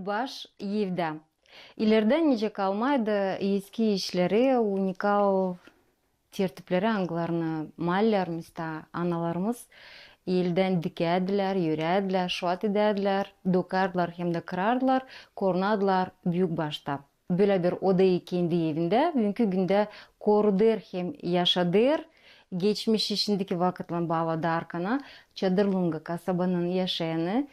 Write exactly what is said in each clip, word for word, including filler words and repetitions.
Büük baş evdä. İlerdän nicä kalmaydı eski işleri, unikal tertipleri, angılarını maller, mista analarımız eldän dikärdilär, örärdilär, şuat edärdilär, dokardılar hem dä kırardılar, korunadılar büük başta. Bölä bir odayı kendi evindä, büünkü gündä korudêr hem yaşadêr, geçmişi şindiki vakıtlan baaladı arkana, Çadır Lunga kasabanın yaşayanı,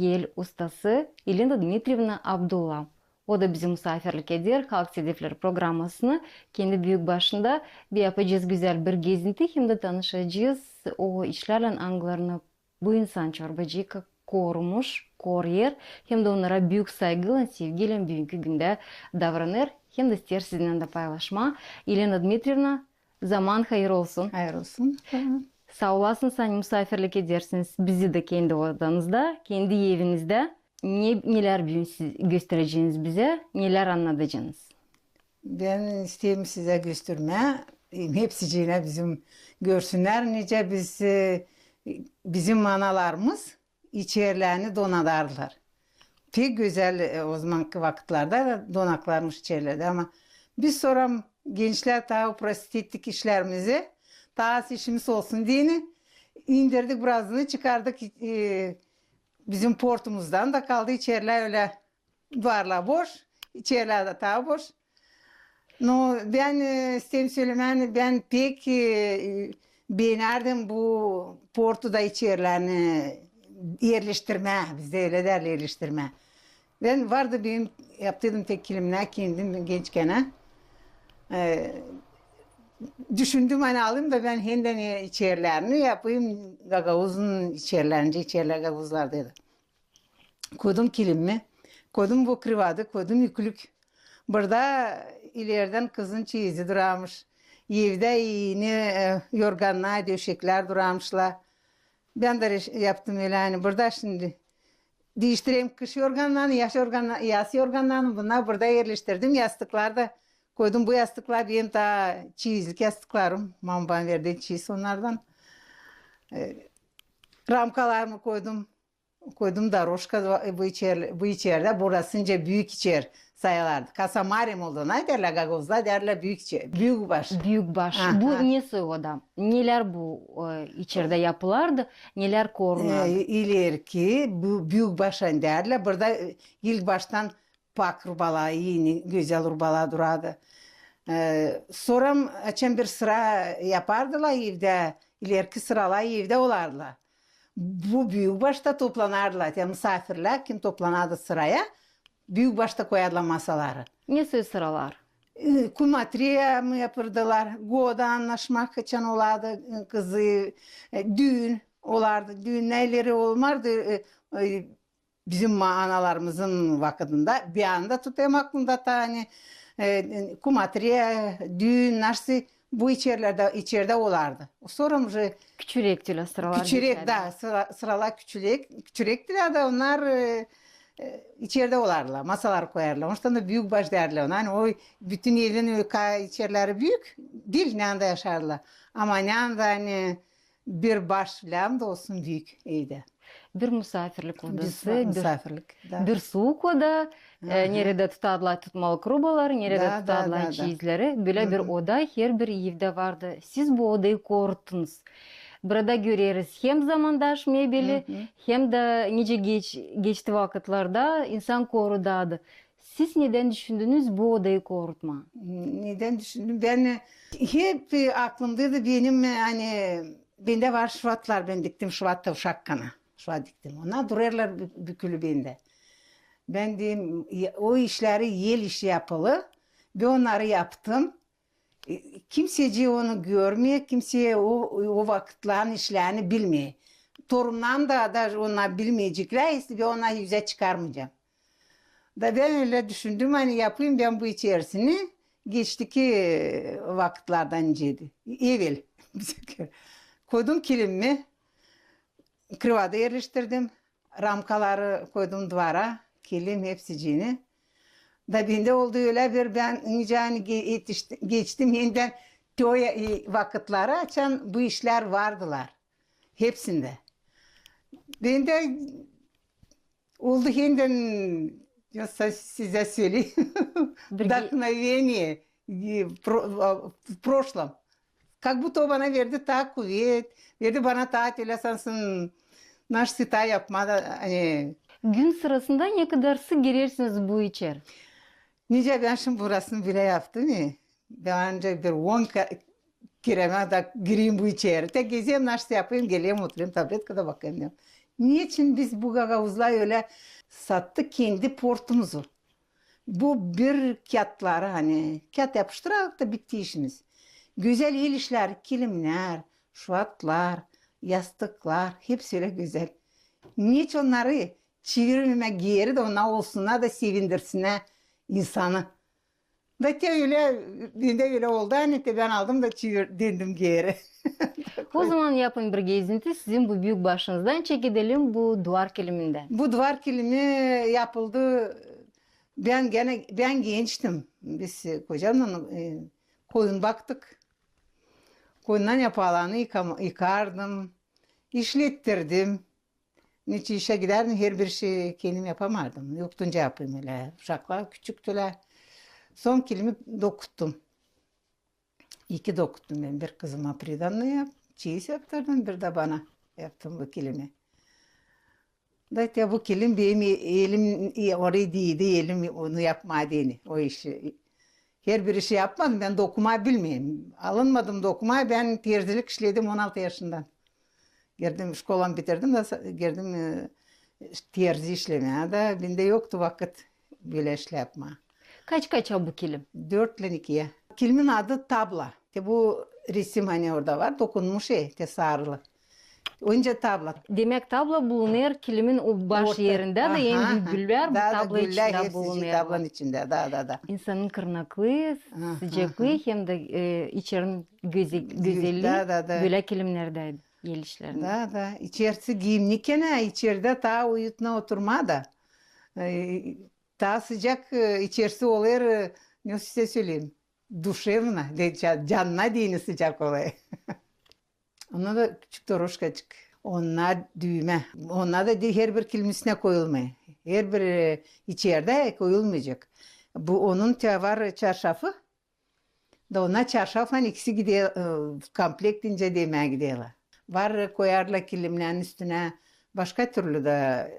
el ustası Elena Dmitrievna Abdulla. O da bizä musaafirlik eder Halk sedefleri programasını kendi büük başında. Biz yapacez gözäl bir gezinti hem dä tanışacez o işlärlän, angılarını bu insan çorbacı korumuş, korêr hem dä onnara büük saygıylan, sevgiylän büünkü gündä davranêr hem dä isteer sizinnän dä paylaşmaa. Elena Dmitrievna, zaman hayır olsun. Hayır olsun. Saa olasınız, ani musaafirlik edersiniz bizi dä kendi odanızda, kendi evinizdä. Ne, nelär büün siz göstereceniz bizä, nelär annadacenız? Bän isteerim sizä göstermää, e, hepsiciinä bizim görsünnär, nicä biz, e, bizim analarımız içerlääni donadardılar. Pek gözäl, e, o zamankı vakıtlarda da donarlarmış içerlääni, ama biz sora gençlär taa uprost ettik işlerimizi, taa az işimiz olsun deyni, indirdik birazını, çıkardık, e, bizim portumuzdan da kaldı içerlää ölä, duvarlar boş, içerlää dä taa boş. No, bän, e, isteerim sölemää, ani bän pek, e, beenärdim bu portuda içerlääni erleştirmää, bizdä ölä deerlär, erleştirmää. Bän vardı benim, yaptıydım tek kilimnär kendim gençkän. E, düşündüm, ani alayım da bän hendän içerlääni yapayım, gagauzun içerlääni, nicä içerlär gagauzlardaydı. Koydum kilimimi, koydum bu krivadı, koydum ükülük. Burada ilerdän kızın çeyizi durarmış. Evdä eni, e, yorgannar, döşeklär durarmışlar. Bän dä reş-, yaptım ölä, ani burada şindi diiştireyim kış yorgannarını, yaz yorganna-, yaz yorgannarını, bunnar burada erleştirdim, yastıklar da koydum. Bu yastıklar benim taa çeyizlik yastıklarım, mama bana verdi çeyiz onnardan. E, ramkalarımı koydum. Koydum doroşka bu içer-, bu içerdä, burası nicä büük içer sayılardı. Kasamarem oldu, ne deerlär, gagauzlar deerlär büük içer, büük baş. Büük baş. Aha. Bu ne soy oda? Nelär bu, e, içerdä yapılardı? Nelär korunardı? E, ilerki bu büük baş, ani deerlär, burada, e, ilk baştan pak urbalar, eni gözäl urbalar durardı. E, sora açan bir sıra yapardılar evdä, ilerki sıralar evdä olardılar. Bu büük başta toplanardılar, ya musaafirlär, kim toplanardı sıraya, büük başta koyardılar masaları. Ne soy sıralar? E, kumatreya mı yapırdılar, goda annaşmak açan olardı, e, kızı, e, düün olardı, düünnär ileri olmardı, e, e, bizim ma-, analarımızın vakıdında, bän dä tutêrım aklımda taa, ani, e, kumatreya, düün, nasıl bu içerlerdä, içerdä olardı. Sora уже küçürek dilä sıralar küçürek geçärdi. Da, sıra-, sıralar küçürek, küçürek dilä dä onnar, e, e, içerdä olardılar, masalar koyardılar. Onuştan da büük baş deerlär ona. Ani o bütün evin, e, ka-, içerleri büük diil, neredä yaşardılar. Ama neredä, ani bir baş lääzım da olsun büük evdä. Bir musaafirlik odası, bir, bir soyuk oda, e, neredä tutardılar tutmalık rubaları, neredä tutardılar çeyizleri. Bölä bir oda herbir evdä vardı. Siz bu odayı koruttunuz. Burada göreriz hem zamandaş mebeli, hem dä nicä geç-, geçti vakıtlarda insan korudardı. Siz nedän düşündünüz bu odayı korutmaa? Nedän düşündüm? Bän, e, hep, e, aklımdaydı benim, e, ani bendä var şuvatlar, bän diktim şuvat da uşakkana. Şuvat diktim. Onnar durêrlar bü-, bükülü bendä. Bän deerim, e, o işleri el işi yapılı. Bän onnarı yaptım. E, kimsecii onu görmeer, kimsä o, o vakıtların işlerini bilmeer. Torunnar da, da onnar bilmeyceklär, bän onnarı üzä çıkarmayacam. Da bän ölä düşündüm, ani yapayım bän bu içerisini geçtiki, e, vakıtlardan nicäydi. Evel. Koydum kilimimi, krivadı erleştirdim, ramkaları koydum duvara, kilim, hepsicini. Da bendä oldu ölä bir, bän nicä ani ge-, etişti-, geçtim hendän toy, e, vakıtları, açan bu işlär vardılar. Hepsindä. Bendä oldu hendän Ya sa-, sizä söleyim. Вдохновение, e, в прошлом. Как будто o bana verdi taa kuvet, verdi bana taa tölä sansın, naşey taa yapmaa da, ani. Gün sırasında ne kadar sık girersiniz bu içeri? Nicä bän şindi burasını bilä yaptım, e? Bän ancak bir on kerä da gireyim bu içeri. Tek gezeyim, naşey yapayım, geleyim, oturayım, tabletka da bakayım deyim. Neçin biz bu gagauzlar ölä sattık kendi portumuzu? Bu bir kiyatları, ani kiyat yapıştırarak da bitti işimiz. Gözäl el işleri, kilimnär, şuvatlar, yastıklar, hepsi ölä gözäl. Neçin onnarı çevirmemää geeri dä, onnar olsunnar da sevindirsinnär insanı. Da te ölä, bendä ölä oldu, ani te bän aldım da çevir-, döndüm geeri. O zaman yapın bir gezinti, sizin bu büük başınızdan çekedelim bu duvar kilimindän. Bu duvar kilimi yapıldı, bän genä, bän gençtim. Biz, e, kocamnan, e, koyun baktık. Koyunnan yapılanı yıkam-, yıkardım, işlettirdim. Neçin işä gidärdim, herbir işi kendim yapamardım. Yoktu nicä yapayım ölä. Uşaklar küçüktülär. Son kilimi dokuttum. İki dokuttum bän. Bir kızıma приданое yap-, çeyiz yaptırdım, bir dä bana yaptım bu kilimi. Da te bu kilim benim e-, elim, e, orayı diidi, elim onu yapmaa deyni, o işi. Herbir işi yapmadım, bän dokumaa bilmeerim. Alınmadım dokumaa, bän terzilik işledim on altı yaşından. Girdim, şkolanı bitirdim da sa-, girdim, e, terzi işlemää da, bendä yoktu vakıt bölä işlär yapmaa. Kaç kaça bu kilim? Dörtlän ikiyä. Kilimin adı tabla. Te bu resim, ani orada var, dokunmuş, e, te sarılı. Önce tabla. Demäk, tabla bulunêr kilimin o baş erindä da, hem bülbüllär bu tabla içindä bulunêr. Tablanın içindä, da, da, da. İnsanın kırnaklıı, sıcaklıı hem dä, e, içerinin göze-, gözellii bölä kilimnerdä, el işlerdä. Da, da. İçerisi giyimni kenä, içerdä taa uyutna oturmaa da. E, taa sıcak, e, içerisi olêr, e, ne sizä söleyim, душевно, de, ca-, canına deyni sıcak olêr. Onda da küçük doroşkaçık. Onda düümä. Onda da de, herbir kilimin üstünä koyulmêêr. Herbir, e, içerdä koyulmayacek. Bu onun te var çarşafı. Da ona çarşaflan ikisi gider, e, komplektincä demää giderlär. Var koyarlar kilimnän üstünä başka türlü dä,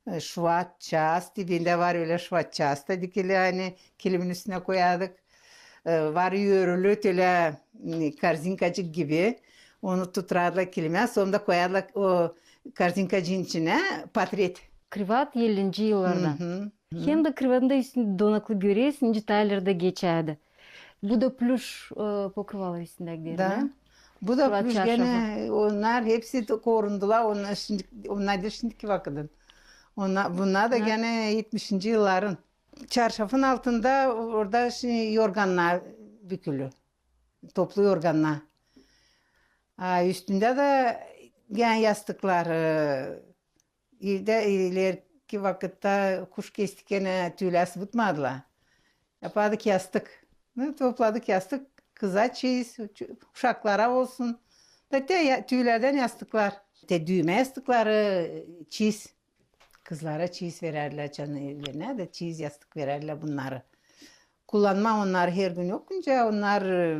e, e, şuvat, çaas, dibindä var ölä şuvat, çaas da dikili, ani kilimin üstünä koyardık. E, var örülü tölä, m, korzinkaçık gibi. Onu tutarlar kilimä, sora da koyarlar o korzinkacıın içinä patret. Krivat ellinci yıllardan. Hem dä krivatın da üstündä donaklı göreersin, nicä Taylerdä geçärdi. Bu da plüş, e, pokrivala üstündä gider, da. Bu da plüş, genä onnar hepsi korundular, onnar şindi, onnar da şindiki vakıdın. Onnar, bunnar da genä etmişinci yılların. Çarşafın altında orada şindi yorgannar bükülü. Toplu yorgannar. A üstündä dä genä yastıklar, e, evdä ilerki vakıtta kuş kestik, genä tüülär sıvıtmadılar. Yapardık yastık. Ne, topladık yastık, kıza çeyiz, uşaklara olsun. Da te ya-, tüülerdän yastıklar. Te düümä yastıkları, çeyiz. Kızlara çeyiz verärlär, canı evlenä dä çeyiz yastık verärlär bunnarı. Kullanmaa onnarı her gün yok, nicä onnar, e,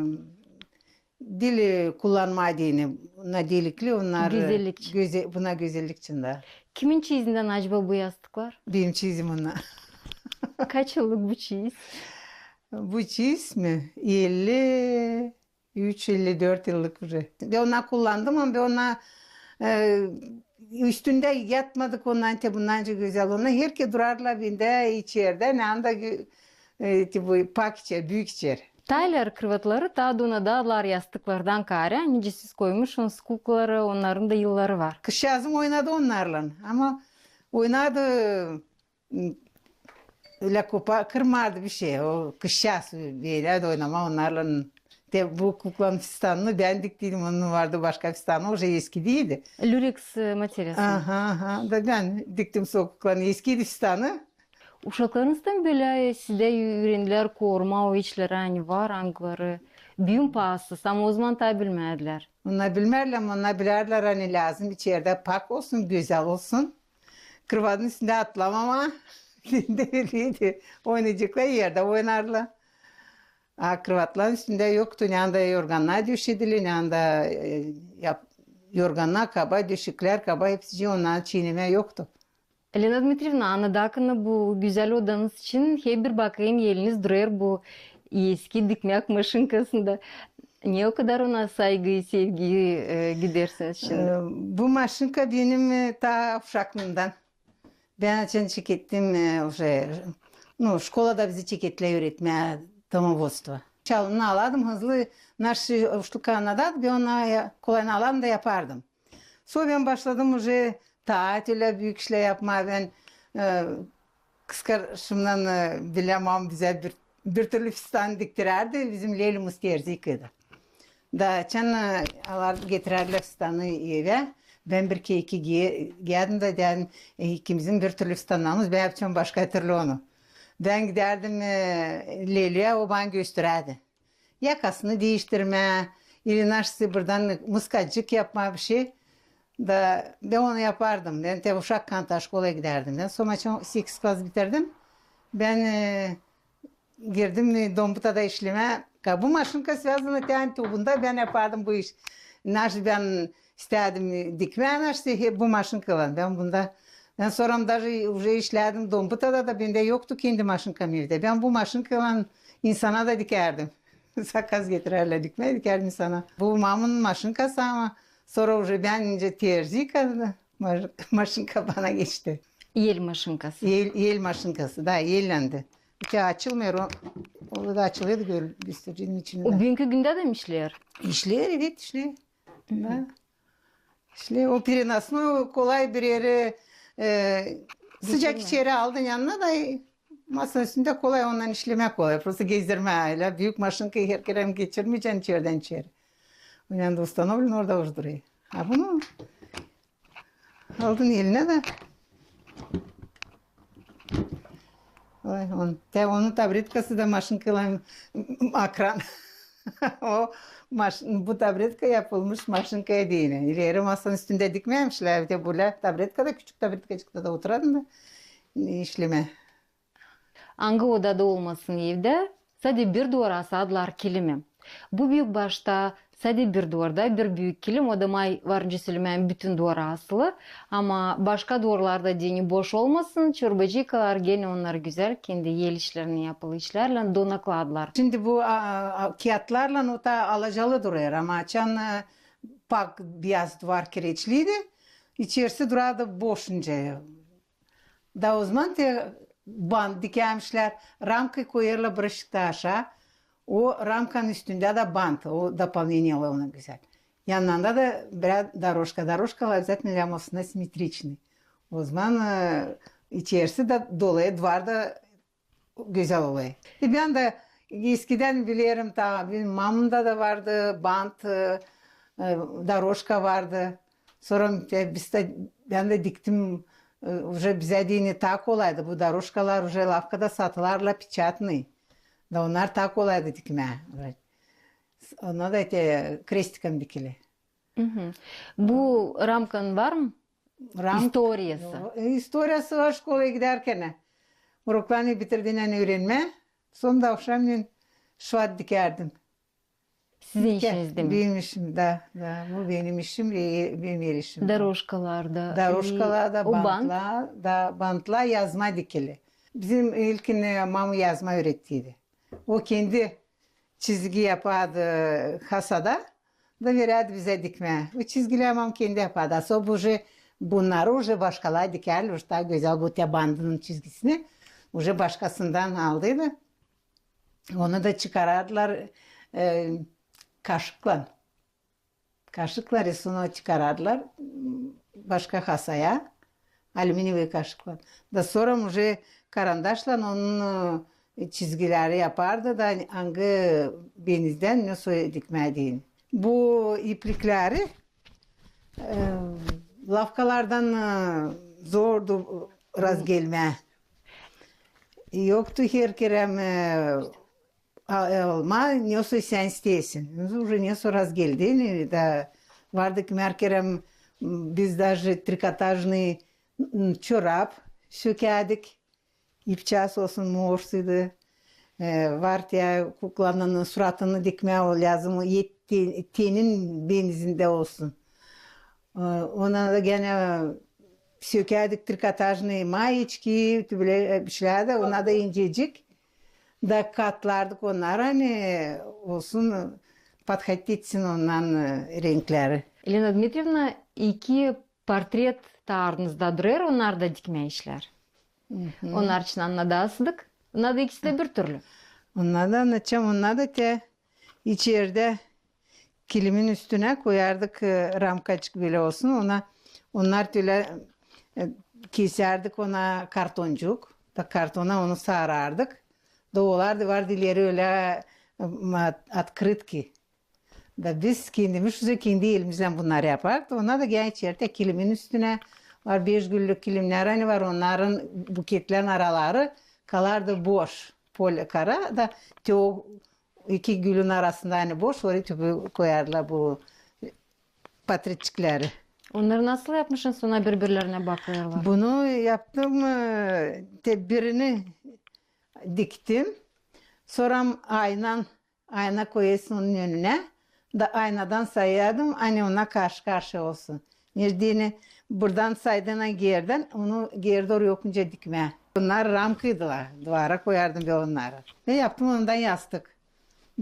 diil kullanmaa deyni, buna delikli onnar, e, gözellik için. Göze-, buna gözellik için da. Kimin çeyizindän acaba bu yastıklar? Benim çeyizim onnar. Kaç yıllık bu çeyiz? Bu çeyiz mi? Elli üç, elli dört yıllık уже. Bän onnar kullandım, ama bän onnar, e, üstündä yatmadık, onnar te bundan nicä gözäl. Onnar herkerä durarlar bendä içerdä, ne anda gö-, e, te bu pak içer, büük içer. Tayler krivatları taa donadêrlar yastıklardan kaarä, nicä siz koymuşsunuz kuklaları, onnarın da yılları var. Kızçaazım oynadı onnarlan, ama oynadı, m, ölä kopa-, kırmadı bişey. O kızçaaz beylärdi oynamaa onnarlan. Te bu kuklanın fistanını bän diktiydim, onun vardı başka fistanı, o уже eskidiydi. Lüreks, e, materiası. Aha, aha. Da bän diktim o kuklanın eskiydi fistanı. Uşaklarınız da mı bölä, e, sizdä ü-, üürenilär korumaa o işleri, ani var angıları büün paasız, ama ozaman taa bilmärdilär. Onnar bilmärlär, ama onnar bilärlär, ani lääzım içerdä pak olsun, gözäl olsun. Krivatın üstündä atlamamaa. Bendä öleydi. Oynayceklar erdä oynardılar. A krıvatların üstündä yoktu. Neredä yorgannar döşedilär, neredä, e, yap-, yorgannar kaba, döşeklär kaba, hepsicii onnarı çiinemää yoktu. Elena Dmitrievna, annadakın bu gözäl odanız için, hep bir bakêrım, eliniz durêr bu eski dikmäk maşinkasında. Ne o kadar ona saygı, sevgi, e, gidersiniz şindi? E, bu maşinka benim, e, taa uşaklıımdan. Bän açan çekettim, e, uje, nu, şkolada bizi çeketlär üüretmää domovodstvo. Çalını alardım hızlı, naşi uşlukka annadardı, bän onu ya-, kolaylını alardım da yapardım. Sora bän başladım uje taa ölä büük işlär yapmaa. Bän, e, kızkardaşımnan, e, bilä, mam bizä bir, bir türlü fistan diktirärdi, bizim leylimiz terziydi. Da açan, e, alar getirärdilär fistanı evä, bän bir kerä iki ge-, geerdim da deerdim, e, ikimizin bir türlü fistannamız, bän yapacam başka türlü onu. Bän gidärdim, e, leyliyä, o bana gösterärdi. Yakasını diiştirmää, ili naşi buradan mıskacık yapmaa bir şey. Da bän onu yapardım. Bän te uşakkan taa şkolaya gidärdim. Bän sora açan sekiz klas bitirdim. Bän, e, girdim, e, Dombutada işlemää. Ka bu maşinka связана te ani tobunda bän yapardım bu iş. Naşi bän istärdim, e, dikmää, naşi hep bu maşinkaylan. Bän bunda, bän sora daje uje işlärdim Dombutada da, bendä yoktu kendi maşinkam evdä. Bän bu maşinkaylan insana da dikärdim. Zakaz getirärlär dikmää, dikärdim insana. Bu mamın maşinkası, ama sora uje bän nicä terzi kaldım, ma-, maşinka bana geçti. El maşinkası. El, el maşinkası, da, ellendi. Te açılmêêr o, o da açılêrdı, gör, gösterecäm içini. O büünkü gündä dä mi işleer? İşleer, evet, işleer. Da. İşleer, o переносной, kolay bir eri, e, sıcak içeri aldın yanına da, e, masanın üstündä kolay, ondan işlemää kolay. Просто gezdirmää ölä. Büük maşinkayı herkerä geçirmeycän içerdän içeri. O yanında установлен, orada uje durêr. A bunu aldın elinä da. Oy, on, te, onun tabretkası da maşinkaylan akran. O maş-, bu tabretka yapılmış maşinkaya deyni. İleri masanın üstündä dikmämişlär, bir dä bölä tabretkada, küçük tabretkacıkta da oturardım da işlemää. Angı odada olmasın evdä, sade bir duvara asadılar kilimi. Bu büük başta sade bir duvarda bir büük kilim, o da may var nicä sölemää, bütün duvara asılı. Ama başka duvarlarda deyni boş olmasın, çorbacıykalar genä onnar gözäl, kendi el işlerindän yapılı işlärlän donakladılar. Şindi bu, a, a, kiyatlarlan o taa alacalı durêr, ama açan, e, pak biyaz duvar kireçliydi, içerisi durardı boş nicä. Da ozaman te bant dikärmişlär, ramkayı koyêrlar bir aşağı. O ramkanın üstündä dä bant, o дополнение olêr ona gözäl. Yanında da biraz дорожка, дорожкаlar обязательно лям olsun simetriçnıy. Ozaman, e, içerisi dä dolu, duvar da gözäl olêr. E, bän dä eskidän bilerim, taa benim mamamda da vardı bant, e, e, дорожка vardı. Sora te, biz dä, bän dä diktim, e, uje bizä deyni taa kolaydı. Bu дорожкаlar uje лавкада satılarlar печатный. Da onnar taa kolaydı dikmää. Ona da te, крестиком dikili. Bu ramkanın var mı? Ram-, istoriyası. E, istoriyası var, şkolaya gidärkän. Uroklarını bitirdiynän üürenmää. Sora da avşamnen şvat dikärdim. Sizin işiniz, değil mi? Benim işim, da, da. Bu benim işim, e, benim el işim. Дорожкаlar da, дорожкаlar da, o bant, bantlar da, bantlar yazma dikili. Bizim ilkin, e, mama yazma üürettiydi. O kendi çizgi yapardı hasada, da verärdi bizä dikmää. O çizgilär mam kendi yapardı. Особо uje bunnarı uje başkaları dikärdi, uje taa gözäl bu te bandının çizgisini uje başkasından aldıydı. Onu da çıkarardılar, e, kaşıklan. Kaşıklan risunok çıkarardılar, m, başka hasaya, alüminiyevıy kaşıklan. Da sora uje karandaşlan onun, e, çizgileri yapardı da angı benizdän ne soy dikmää deyni. Bu iplikleri, e, lafkalardan, e, zordu razgelmää. Yoktu herkerä, e, a-, almaa, ne soy sän isteersin. Uje ne soy razgeldin, e, da vardı kimär kerä, m, biz даже трикотажный, m, çorap sökärdik. İpçaas olsun, morsuydu. E, var te kuklanın suratını dikmää, o lääzım et-, te-, tenin benzindä olsun. E, ona da genä sökärdik trikotajnıy maeçki, tübülä, e, bişlärdi, ona da incecik. Da katlardık onnarı, ani olsun, podhotit etsin ondan, e, renkleri. Elena Dmitrievna, iki portret taarınızda durêr, onnar da dikmää işlär. Onnar için annada astık. Onnar da ikisi dä bir türlü. Onnar da, annadacam, onnar da te içerdä kilimin üstünä koyardık, e, ramkaçık bölä olsun. Ona, onnar tölä, e, kesärdik ona kartoncuk. Da kartona onu sarardık. Da olardı, vardı ileri ölä, e, ma-, otkrıtki. Da biz kendimiz şu kendi elimizlän bunnarı yapardık. Ona da genä içerdä kilimin üstünä var beş güllük kilimnär, ani var, onnarın buketlän araları kalardı boş, polä kara, da te o iki gülün arasında, ani boş, oraya tübü koyardılar bu portretçikleri. Onnarı nasıl yapmışın, sora biri-birlerinä bakêrlar? Bunu yaptım, e, te birini diktim. Sora aynan Ayna koyêrsın onun önünä, da aynadan sayardım, ani ona karşı-karşıya olsun. Neredä, ani buradan saydın, ani geerdän, onu geeri dooru okunca dikmää. Bunnar ramkaydılar, duvara koyardım bän onnarı. Ve yaptım ondan yastık.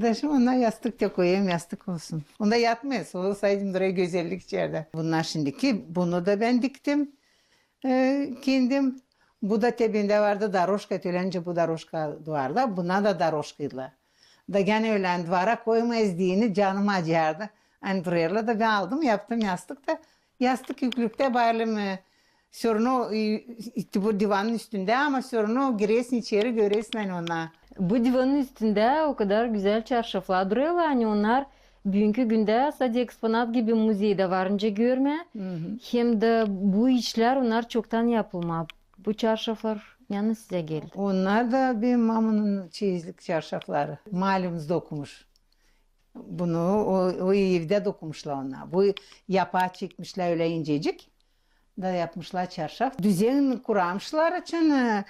Da şindi onnar yastık da koyêrım, yastık olsun. Onda yatmêêrsın, o saydım durêr gözellik içerdä. Bunnar şindiki, bunu da bän diktim. E, kendim, bu da te bendä vardı dorožka, tölä nicä bu dorožka duvarda, buna da dorožkaydılar. Da genä ölä duvara koymayız deyni canım acıyardı. Ani durêrlar da bän aldım, yaptım yastık da, yastık üüklüktä, bölä, e, всё равно, e, e, bu divanın üstündä, ama всё равно giresin içeri, göresin, ani onnar. Bu divanın üstündä o kadar gözäl çarşaflar durêrlar, ani onnar büünkü gündä sade eksponat gibi muzeydä var nicä görmää. Hem dä bu işlär, onnar çoktan yapılma. Bu çarşaflar neredän sizä geldi? Onnar da benim mamanın çeyizlik çarşafları. Malimimiz dokumuş. Bunu o, o evdä dokumuşlar onnar. Bu yapaa çekmişlär ölä incecik. Da yapmışlar çarşaf. Düzen kurarmışlar için, e,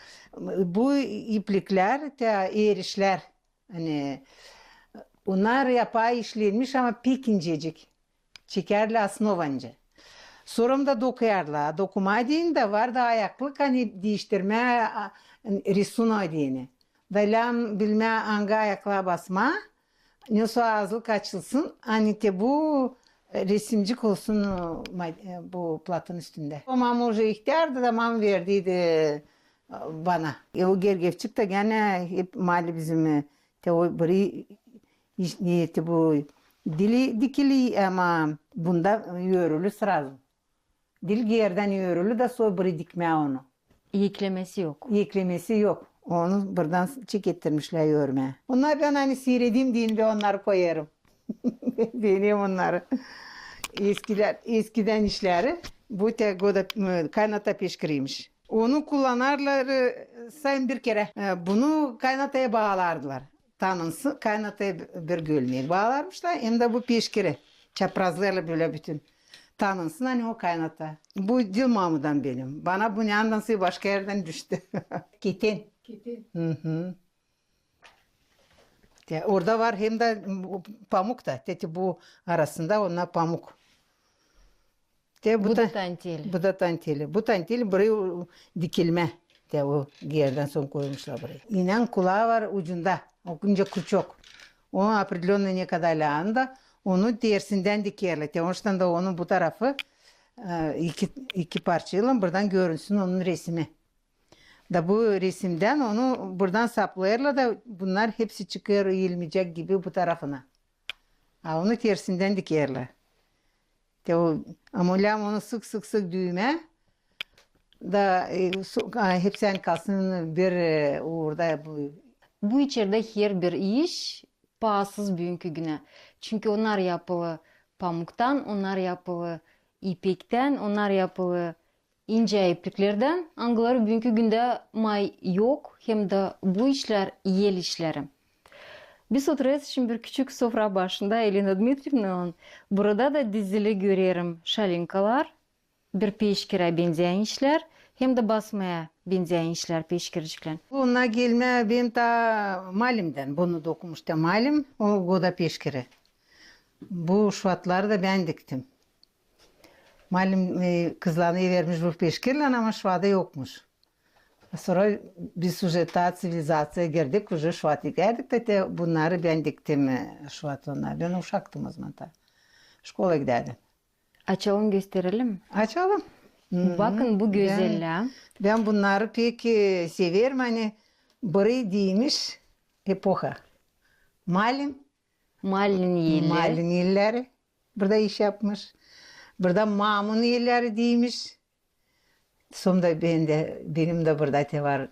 bu ipliklär, te erişlär. Ani onnar yapaa işlenmiş, ama pek incecik. Çekärlär osnovanca. Sora da dokuyarlar. Dokuma deyni dä var da ayaklık, ani diiştirmää, a, risunok deyni. Da lääzım bilmää angı ayaklıa basmaa. Nesoy azlık açılsın, ani te bu, e, resimcik olsun, e, ma-, e, bu platın üstündä. O mama уже ihtärdı da mama verdiydi, e, bana. E, o gergevçik dä genä hep mali bizim, e, te o biri iş-, ne te bu dili dikili, ama bunda örülü srazı. Dil geerdän örülü da sora biri dikmää onu. Eklemesi yok. Eklemesi yok. Onu buradan çekettirmişlär örmää. Onnar bän ani siiredeyim deyni bän onnarı koyêrım. Beenerim onnarı. Eskilär, eskidän işleri. Bu te goda, m, kaynata peşkiriymiş. Onu kullanarlar, e, sayın bir kerä. E, bunu kaynataya baalardılar. Tanınsın, kaynataya bir gölmeyi baalarmışlar, hem dä bu peşkiri çaprazlarla bölä bütün. Tanınsın, ani o kaynata. Bu diil mamudan benim. Bana bu neredänsä başka erdän düştü. Keten. Keten. Hı hı. Te, orada var hem dä bu pamuk da. Te, te bu arasında onnar pamuk. Te bu da tanteli. Bu da tanteli. Bu tanteli burayı dikilmä. Te o geerdän sora koymuşlar burayı. İnän kulaa var ucunda. O nicä krüçok. O определённо ne kadar lääzım da onu tersindän dikerlär. Te onuştan da onun bu tarafı, e, iki, iki parçaylan buradan görünsün onun resimi. Da bu resimdän onu buradan saplêêrlar da bunnar hepsi çıkêr ilmicek gibi bu tarafına. A onu tersindän dikerlär. Te o, ama lääzım onu sık-sık-sık düümää. Da, e, su-, a, hepsi ani kalsın bir, e, uurda bu. Bu içerdä herbir iş paasız büünkü günä. Çünkü onnar yapılı pamuktan, onnar yapılı ipektän, onnar yapılı incä ipliklerdän, angıları büünkü gündä may yok, hem dä bu işlär el işleri. Biz oturêrız şindi bir küçük sofra başında Elena Dmitrievnalan. Burada da dizili görerim şalinkalar, bir peşkirä benzeyän işlär. Hem dä basmaa benzeyän işlär peşkirciklän. Bunnar gelmä benim taa malimdän. Bunu dokumuş taa malim, o goda peşkiri. Bu şuvatları da bän diktim. Malim, e, kızlarını vermiş bu peşkirlän, ama şuvada yokmuş. Sora biz uje taa ţivilizaţiyaya girdik, uje şuvat dikärdik da te bunnarı bän diktim, e, şuvat onnara. Bän uşaktım o zaman taa. Şkolaya gidärdim. Açalım, gösterelim. Açalım. Bakın bu gözellää. Bän bunnarı pek, e, severim, ani biri deymiş epoha. Malim. Malin elleri. Malin elleri. Burada iş yapmış. Burada mamun elleri deymiş. Sora da bendä, benim dä burada te var.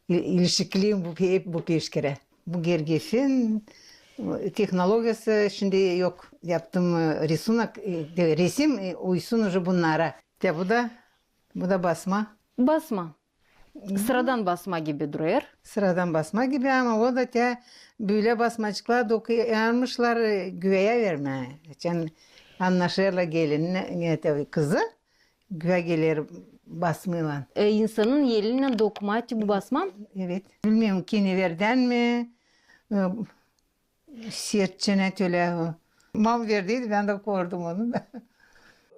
İl-, ilişkiliyim bu, hep bu peşkirä. Bu gergefin tehnologiyası şindi yok. Yaptım, e, risunak, e, de, resim, e, uysun uje bunnara. Te bu da, bu da basma. Basma. Sıradan basma gibi durêr. Sıradan basma gibi, ama o da te bölä basmaçıklar dokuyarmışlar, e, güveyä vermää. Açan annaşêrlar gelin, e, te kızı. Güvä geler basmêlan. E, insanın elinnän dokuma te bu basma? Evet. Bilmeerim, kineverdän mi, e, sertçenä tölä. Mam verdiydi, bän dä kordum onu da.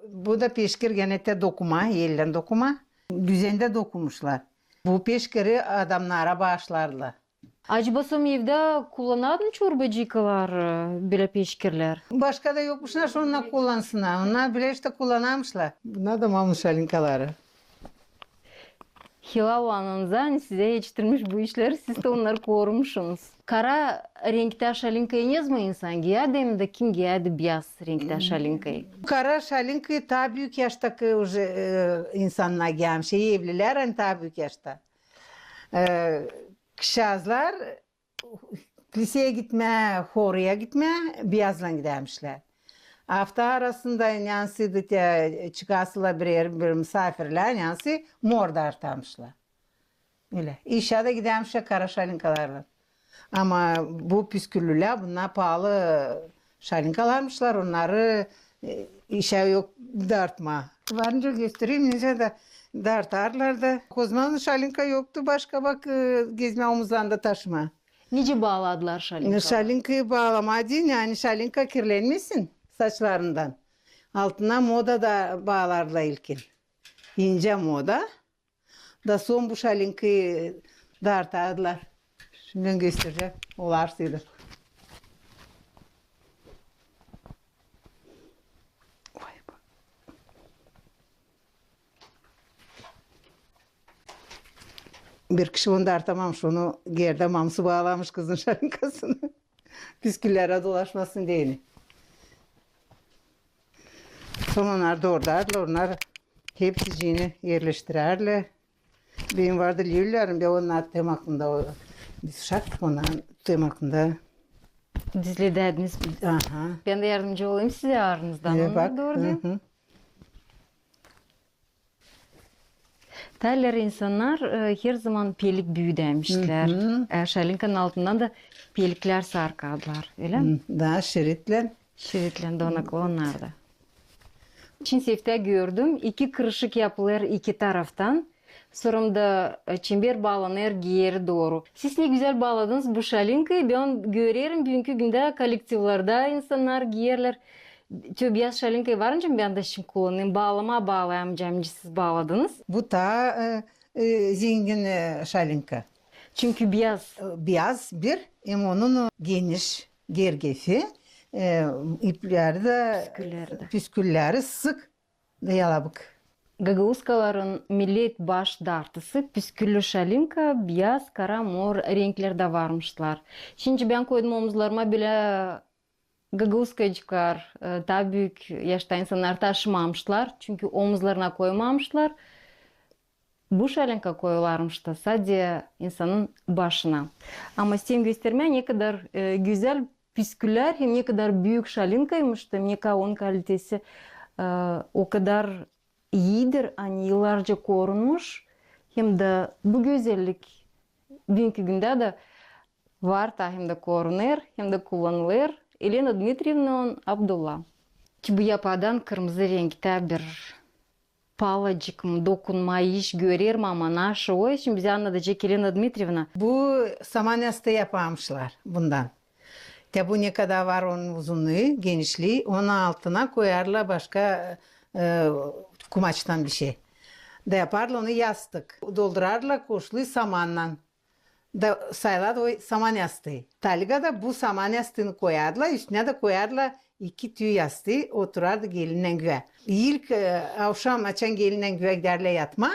Bu da peşkir genä te dokuma, ellän dokuma. Güzendä dokumuşlar. Bu peşkiri adamnara baaşlardılar. Acaba sän evdä kullanadın çorbacıkalar, e, bölä peşkirlär? Başka da yokmuş, nasıl onnar kullansınnar? Onnar bölä işte kullanarmışlar. Bunnar da mamun şalinkaları. Hilal olsun, ani sizä etiştirmiş bu işleri, siz dä onnarı kormuşsunuz. Kara renktä şalinkayı ne zaman insan giyärdi, hem dä kim giyärdi biyaz renktä şalinkayı? Kara şalinkayı taa büük yaştakı uje, e, insannar giyärmiş, evlilär, ani taa büük yaşta. E, kızçaazlar liseyä gitmää, horuya gitmää biyazlan gidärmişlär. Afta arasında neysä te çıkasılar bir erä, bir musaafirlää, neysä mor dartarmışlar. Ölä. İşä dä gidärmişlär kara şalinkalarlan. Ama bu püsküllülär, bunnar paalı şalinkalarmışlar, onnarı, e, işä yok dartmaa. Varınca göstereyim, nicä dä dartarlar da. O zaman şalinka yoktu, başka bak, e, gezmää omuzlarında taşımaa. Nicä baalardılar şalinkayı? Şalinkayı baalamaa deyni, ani şalinka kirlenmesin saçlarından. Altına moda da baalardılar ilkin. İncä moda. Da sora bu şalinkayı dartardılar. Şindi bän gösterecäm. Olarsıydı. Vay be. Bir kişi onu dartamamış, onu gerdä mamsı baalamış kızın şalinkasını. Püsküllerä dolaşmasın deyni. Sora onnar da orada, onnar hepsicini erleştirärlär. Benim vardı lüllerim, bän onnar tem aklımda, o, biz uşaktık, onnar tem aklımda. Dizledärdiniz. Aha. Bän dä yardımcı olayım sizä aranızdan. E, onu bak, da orada. Hı hı. Taa ileri insannar, e, her zaman pelik büüdärmişlär. Hı hı. E, şalinkanın altından da peliklär sarkardılar, ölä mi? Hı, da şiritlän. Şiritlän, donaklı onnar da. Şindi seftä gördüm, iki kırışık yapılêr iki taraftan. Sora da, e, çember baalanêr geeri dooru. Siz ne gözäl baaladınız bu şalinkayı. Bän görerim, büünkü gündä kollektivlerdä insannar giyerlär. Te biyaz şalinkayı varınca bän dä şindi kullanêrım. Baalamaa baalayamacam, nicä siz baaladınız. Bu taa, e, e, zengin, e, şalinka. Çünkü biyaz. E, biyaz bir, hem onun o geniş gergefi, e, ipleri dä, püskülleri dä, püskülleri sık da yalabık. Gagauskaların millet baş dartısı, püsküllü şalinka, biyaz, kara, mor renklerdä varmışlar. Şindi bän koydum omuzlarıma bölä gagauskacıklar, e, taa büük yaşta insannar taşımamışlar, çünkü omuzlarına koymamışlar. Bu şalinka koyularmış da sade insanın başına. Ama isteerim göstermää, ne kadar, e, gözäl püsküllär, hem ne kadar büük şalinkaymış da, hem ne kadar onun kalitesi, e, o kadar iidir, ani yıllarca korunmuş, hem dä bu gözellik büünkü gündä dä var taa hem dä korunêr, hem dä kullanılêr. Elena Dmitrievna, Abdulla. Te bu yapaadan kırmızı renktä bir palacık mı, dokunma iş görerim, ama naşı o işin bizä annadacek Elena Dmitrievna. Bu saman yastıı yaparmışlar bundan. Te bu ne kadar var onun uzunluyu, genişlii, onun altına koyarlar başka, e, kumaçtan bir şey. Da yaparlar onu yastık. Doldurarlar koşluyu samannan. Da sayılardı o saman yastıı. Talgada bu saman yastıını koyardılar, üstünä dä koyardılar iki tüü yastıı, oturardı gelinnän güvä. İlk, e, avşam açan gelinnän güvä gidärlär yatmaa,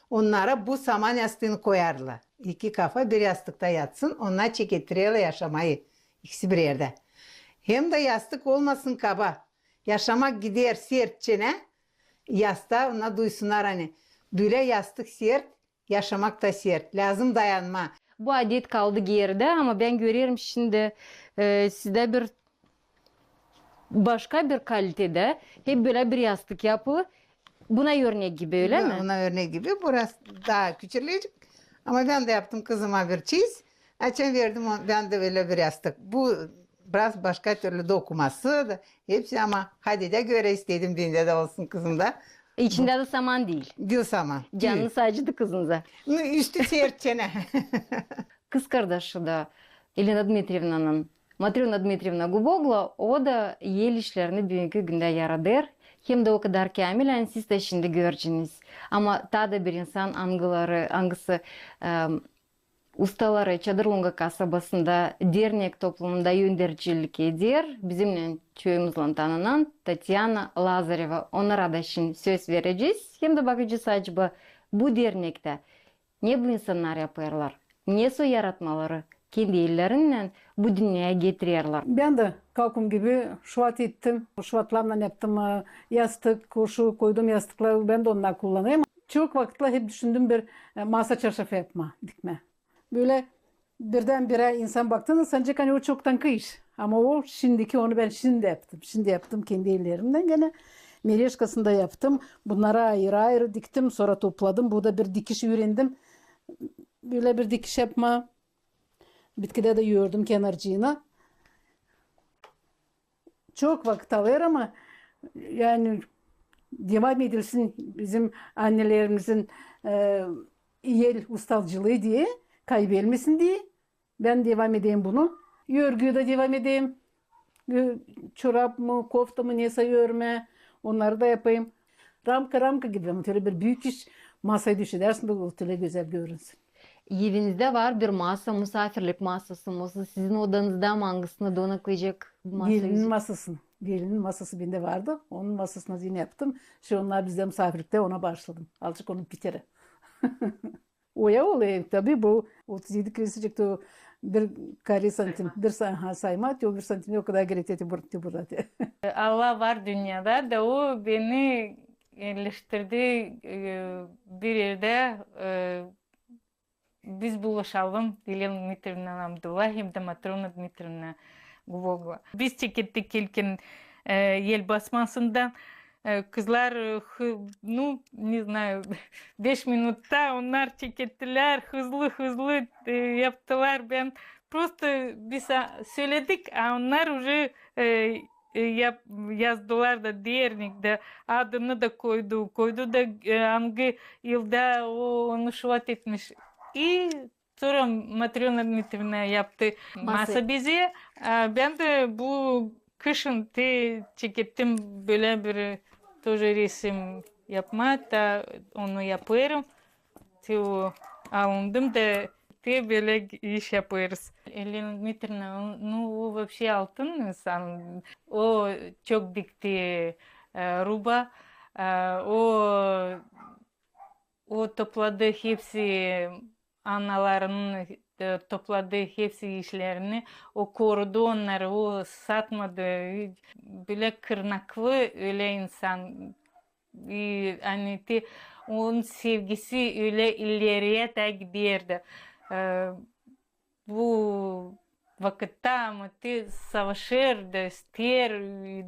onnara bu saman yastıını koyardılar. İki kafa bir yastıkta yatsın, onnar çekettirerlär yaşamayı, ikisi bir erdä. Hem dä yastık olmasın kaba. Yaşamak gider sertçenä yastaa, onnar duysunnar, ani bölä yastık sert, yaşamak ta sert, lääzım dayanmaa. Bu adet kaldı geridä, ama bän görerim şindi, e, sizdä bir başka bir kalitedä hep bölä bir yastık yapılı. Buna örnek gibi, ölä mi? Buna örnek gibi. Burası taa küçülecek. Ama bän dä yaptım kızıma bir çeyiz. Açan verdim, bän dä ölä bir yastık. Bu biraz başka türlü dokuması da hepsi, ama hadedä görä istedim, bendä dä olsun, kızımda. İçindä dä saman diil. Diil saman. Canınız acıdı kızınıza. Nu, üstü sertçenä. Kızkardaşı da Elena Dmitrievnanın, Matröna Dmitrievna Guboglu, o da el işlerini büünkü gündä yaradêr. Hem dä o kadar käämil, ani siz dä şindi göreceniz. Ama taa da bir insan, angıları, angısı, e, ustaları Çadır Lunga kasabasında dernek toplumunda öndercilik eder, bizimnän, çoyumuzlan tanınan Tatyana Lazareva. Onnara da şindi söz verecez. Hem dä bakacez, acaba bu dernektä ne bu insannar yapêrlar, ne soy yaratmaları kendi ellerinnän bu dünneyä getirerlär. Bän dä Kalkum gibi şuvat ettim, şuvatlarlan yaptım, e, yastık, koşu koydum yastıkları, bän dä onnar kullanêrım. Çok vakıtlar hep düşündüm bir, e, masa çarşafı yapmaa, dikmää. Bölä birdän-birä insan baktı, sanacek, ani o çok tankı iş. Ama o şindiki, onu bän şindi yaptım. Şindi yaptım kendi ellerimnän genä. Mereşkasını da yaptım. Bunnarı ayırı-ayırı diktim, sora topladım. Bu da bir dikiş üürendim. Bölä bir dikiş yapmaa. Bitkidä dä ördüm kenarcıını. Çok vakıt alêr, ama, yani, devam edilsin bizim annelerimizin, e, el ustalığı diye, kaybelmesin diye bän devam edeyim bunu. Örgüyü dä devam edeyim. E, çorap mı, kofta mı, nesä örmää, onnarı da yapayım. Ramka, ramka gibi, ama ölä bir büük iş, masayı düşedersin, bu ölä gözäl görünsün. Evinizdä var bir masa, musaafirlik masası, masa sizin odanızda mı, angısını donaklayacek masa? Gelinin masasını. Gelinin masası bendä vardı. Onun masasını yine yaptım. Şindi onnar bizdä musaafirliktä, ona başladım. Azıcık onu biterim. Oya olêr, tabii, bu otuz edi kilo çekti, o bir kare santim, bir sa-, ha, sayma, te o bir santim o kadar gerek te bur-, te burada, te. Allah var dünnedä da o beni erleştirdi, e, bir erdä, e, biz buluşalım, Elena Dmitrievna Abdullah hem dä Matröna Dmitrievna Guboglu. Biz çekettik ilkin, e, el basmasından, e, kızlar, e, hı-, nu, ne znayım, beş minutta onnar çekettilär, hızlı-hızlı, e, yaptılar. Bän prosto biz, a, söledik, a onnar uje, e, e, yap-, yazdılar da dernek dä, adını da koydu, koydu da, e, angı yılda o, onu şuvat etmiş. İ sora Matröna Dmitrievna yaptı masa bizä. E, bän dä bu kışın te çekettim bölä bir, e, тоже resim yapmaa, ta onu yapêrım. Te o alındım da te bölä iş yapêrız. Elena Dmitrievna, nu, o вообще altın insan. O çok dikti, e, ruba. E, o, o topladı hepsi analarının, e, topladı hepsi işlerini. O korudu onnarı, o satmadı. Bölä kırnaklı ölä insan. İ, ani te, onun sevgisi ölä ileriyä tä giderdi. E, bu vakıtta ama te savaşêr da, isteer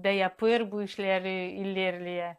da yapêr bu işleri ilerleyä.